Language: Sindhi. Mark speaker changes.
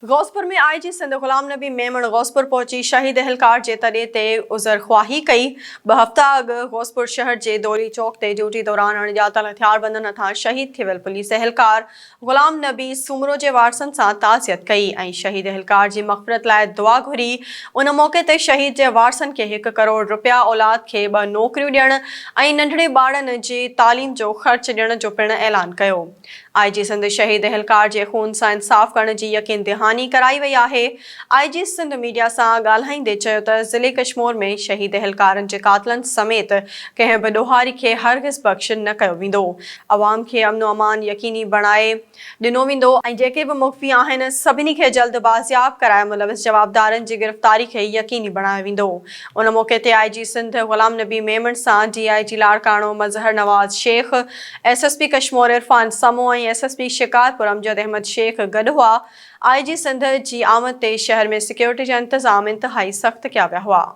Speaker 1: غوثپور ۾ آء جي سنڌ غلام نبي ميمڻ غوثپور پهچي شهيد اهلڪار جي تڏي تي عذرخواهي ڪئي. ٻه هفتا اڳ غوثپور شهر جي دولي چوڪ تي ڊيوٽي دوران اڻڄاتل هٿياربندن هٿان شهيد ٿي ويل پوليس اهلڪار غلام نبي سومرو جي وارثن سان تعزيت ڪئي ۽ شهيد اهلڪار جي مغفرت لاء دعا گهري. ان موقعي تي شهيد جي وارثن کي هڪ ڪروڙ رپيا، اولاد کي ٻه نوڪريون ڏيڻ ۽ ننڍڙي ٻارڙن جي تعليم جو خرچ ڏيڻ جو پڻ اعلان ڪيو. آء جي سنڌ شهيد اهلڪار جي خون سان انصاف ڪرڻ جي يقين دهاني ڪرائي وئي آهي. آء جي سنڌ ميڊيا سان ڳالهائيندي چيو ته ضلعي ڪشمور ۾ شهيد اهلڪارن جي قاتلن سميت ڪنهن به ڏوهاري کي هرگز بخش نه ڪيو ويندو، عوام کي امن و امان يقيني بڻائي ڏنو ويندو، ۽ جيڪي به مخفي آهن سڀني کي جلد بازياب ڪرائي ملوث جوابدارن جي گرفتاري کي يقيني بڻايو ويندو. ان موقعي تي آء جي سنڌ غلام نبي ميمڻ سان D I G Larkana Mazhar Nawaz Shaikh, S S P Kashmore Irfan Samoon ۽ S S P Shikarpur Amjad Ahmed Shaikh گڏ هئا. آء جي سنڌ جي آمد تي شهر ۾ سيڪيورٽي جا انتظام انتهائي سخت ڪيا ويا هئا.